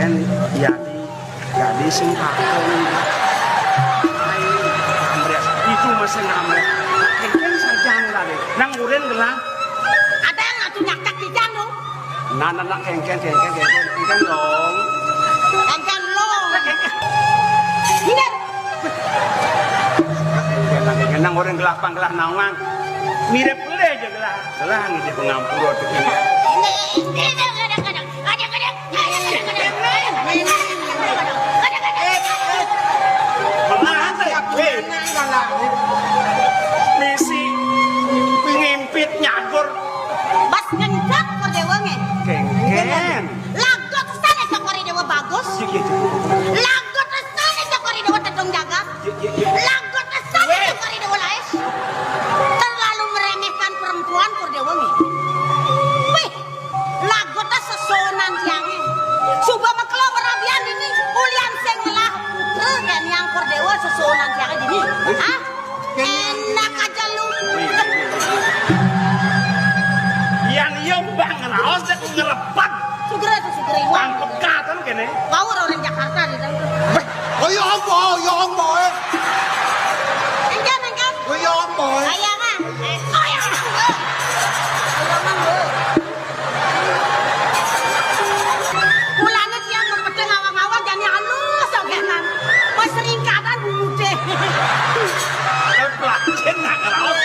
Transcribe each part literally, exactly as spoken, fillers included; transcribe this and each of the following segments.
Kén yadi gadis sing pakéh. Ai, amrét. Itu masih ngamrét. Kén sajang tadi. Nang urin gelah. Ada yang atuh nyakak di jando. Nah, nah, nah, kéngkén, kéngkén, kéngkén, kéngkén dong. Kéngkén lo. Nah, kéngkén. Ini. Nah, kéngkén, nah, kéngkén. Nang urin gelah pang gelah nawang. Mirip pelé aja gelah. Gelah ngisi pengampura tuh. Ini, ini, ini, ini, ini, ini. Misi ngimpit nyagur. Bas ngendap Kor Déwa ngé. Kéngkén. Lagot sané Kor Déwa bagus. Iya, iya, iya. Lagot sané Kor Déwa tedong jagat. Iya, iya, iya. Lagot sané Kor Déwa laés. Terlalu meremehkan perempuan Kor Déwa ngé. Wih, lagot sesonan tiangé. Suba makelo merabian dini, ulian sing ngelah putra kén yang Kor Déwa sesonan tiangé dini. Hah? Enak aja lu. Yan iya bang raos dék ngerepat. Sugere tuh, sugere. Tangkep katan kéné. Power orang Jakarta di dalam. Oh ya Allah, ya Allah, eh. Enggan, enggan. Oh ya Allah, eh. Ayangan. Eh, oh ya Allah. Ayangan, eh. Mulane tiang mepete ngawang-ngawang jane alus ogenan. Mas ringkadan bumute. Pelacen nak raos.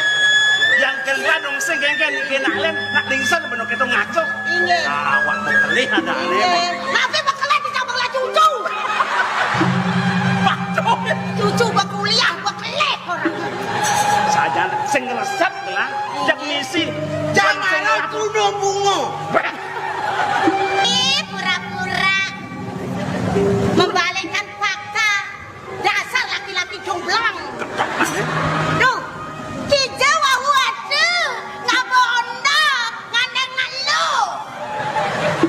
Yang kena dong sing genggen iki nak len, nak dingsan beno keto ngaco. Inggih. Awak bekelih ada aneh. Inggih. Tapi bekelih dicabang lah cucu. Waduh. Cucu bekuliah, bekelih orang. Sajan sing resep lah, jak misi. Jangan kudu bungo. Ih, pura-pura membalikkan fakta. Dasar laki-laki jomblang. Duh, kija wau ade ngaba onda ngandeng nak lu.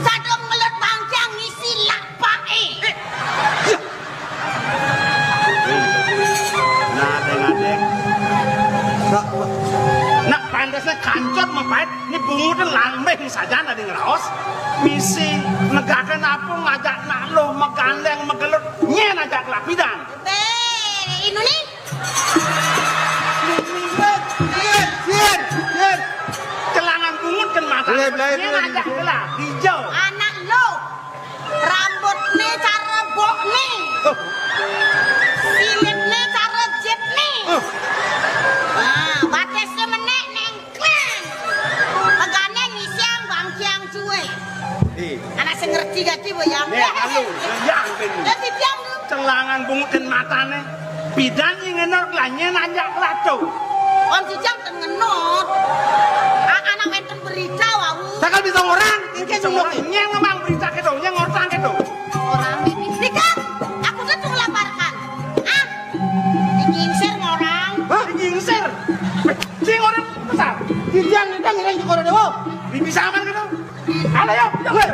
Sadong ngelut bangkiang ngisi lak pae. Nah, deng, deng. Nak pantasnya kancot mepait. Ini bungut lambeh saja tadi ngeraos. Misi negakan apa ngajak nak lo megandeng megelut nyen ajak lapidan. Be, inu nih. Yen, yen, yen. Celangan bungut kan mata. Belai, belai, nyen belai. Ajak gelap hijau. Anak lo. Rambutne cara bokne. Oh. Silitne cara jitne. Oh. Nah, batesne menek nengklen. Megane ngisiang bangkiang cuwe. Ih. Anak sing ngerti gati, Bu, ya? Nek, anu, yang ben. Lah, si Piang, Bu. Celangan bungut dan matane. Pidan yang ngenor lanye nanjak lato. Om si Jang ten ngenot. A-, anak wenten berita, wau. Takkan bisa orang. Ini kan bisa orang. Nyeng memang berita keto, nyeng orang keto. Orang ini. Nika, aku tuh tuh laparkan. Ah, digingsir orang. Hah? Digingsir? Sing orang besar. Di tiang, di tiang, di tiang, di tiang, di tiang. Di bisa aman gitu? Ada ya? Weh.